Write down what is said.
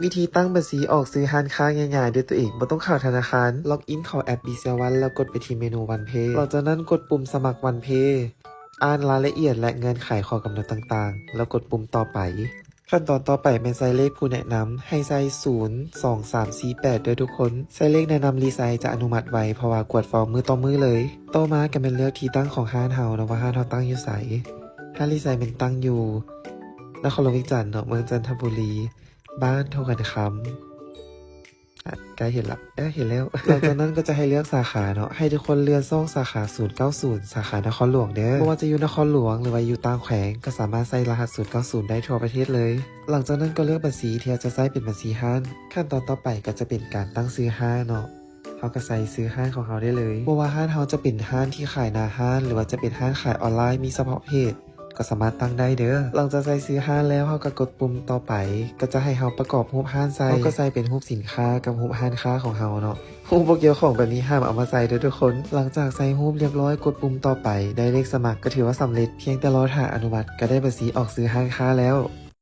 ວິທີຕັ້ງບັນຊີອອກຊື້ຮ້ານຄ້າງ່າຍໆ ດ້ວຍຕົວເອງ ບໍ່ຕ້ອງເຂົ້າທະນາຄານ. ລັອກອິນເຂົ້າແອັບ BCEL One ແລ້ວກົດໄປທີ່ເມນູ OnePay. ຫຼັງຈາກນັ້ນກົດປຸ່ມສະໝັກ OnePay. ອ່ານລາຍລະອຽດ ແລະ ເງື່ອນໄຂຂໍ້ກຳນົດຕ່າງໆ ແລ້ວກົດປຸ່ມຕໍ່ໄປ. ຂັ້ນຕອນຕໍ່ໄປແມ່ນໃສ່ເລກຜູ້ແນະນຳ ໃຫ້ໃສ່ສູນສອງສາມສີ່ແປດເດີ້ທຸກຄົນ. ໃສ່ເລກແນະນຳ Lisa ຈະອະນຸມັດໄວ ເພາະວ່າກວດຟອມມື້ຕໍ່ມື້ເລີຍ. ຕໍ່ມາກໍແມ່ນເລືອກທີ່ຕັ້ງຂອງຮ້ານເຮົາເນາະ ວ່າຮ້ານເຮົາຕັ້ງຢູ່ໃສ. ຮ້ານ Lisa ແມ່ນຕັ້ງຢູ່ນະຄອນຫຼວງວຽງຈັນເນາະ ເມືອງຈັນທະບູລີ ບ້ານທົ່ງຂັນຄຳ. ອ່ະ ໃກ້ເຫັນລະ ເອີ ເຫັນແລ້ວ. ຫຼັງຈາກນັ້ນກໍຈະໃຫ້ເລືອກສາຂາເນາະ ໃຫ້ທຸກຄົນເລື່ອນຊ່ອງສາຂາສູນເກົ້າສູນ ສາຂານະຄອນຫຼວງເດີ້. ບໍ່ວ່າຈະຢູ່ນະຄອນຫຼວງ ຫຼືວ່າຢູ່ຕ່າງແຂວງ ກໍສາມາດໃສ່ລະຫັດສູນເກົ້າສູນໄດ້ທົ່ວປະເທດເລີຍ. ຫຼັງຈາກນັ້ນກໍເລືອກບັນຊີທີ່ເຮົາຈະໃຊ້ເປັນບັນຊີຮ້ານ. ຂັ້ນຕອນຕໍ່ໄປກໍຈະເປັນການຕັ້ງຊື່ຮ້ານເນາະ. ເຮົາກໍໃສ່ຊື່ຮ້ານຂອງເຮົາໄດ້ເລີຍ. ບໍ່ວ່າຮ້ານເຮົາຈະເປັນຮ້ານທີ່ຂາຍໜ້າຮ້ານ ຫຼືວ່າຈະເປັນຮ້ານຂາຍອອນລາຍ ມີສະເພາະເພຈ ກໍສາມາດຕັ້ງໄດ້ເດີ້. ຫຼັງຈາກໃສ່ຊື່ຮ້ານແລ້ວ ເຮົາກໍກົດປຸ່ມຕໍ່ໄປ ກໍຈະໃຫ້ເຮົາປະກອບຮູບຮ້ານໃສ່. ເຮົາກໍໃສ່ເປັນຮູບສິນຄ້າກັບຮູບຮ້ານຄ້າຂອງເຮົາເນາະ. ຮູບບໍ່ກ່ຽວຂ້ອງແບບນີ້ຫ້າມເອົາມາໃສ່ເດີ້ທຸກຄົນ. ຫຼັງຈາກໃສ່ຮູບລຽບຮ້ອຍ ກົດປຸ່ມຕໍ່ໄປ ໄດ້ເລກສະໝັກກໍຖືວ່າສຳເລັດ. ພຽງແຕ່ລໍຖ້າອະນຸມັດ ກໍໄດ້ບັນຊີອອກຊື້ຮ້ານຄ້າແລ້ວ.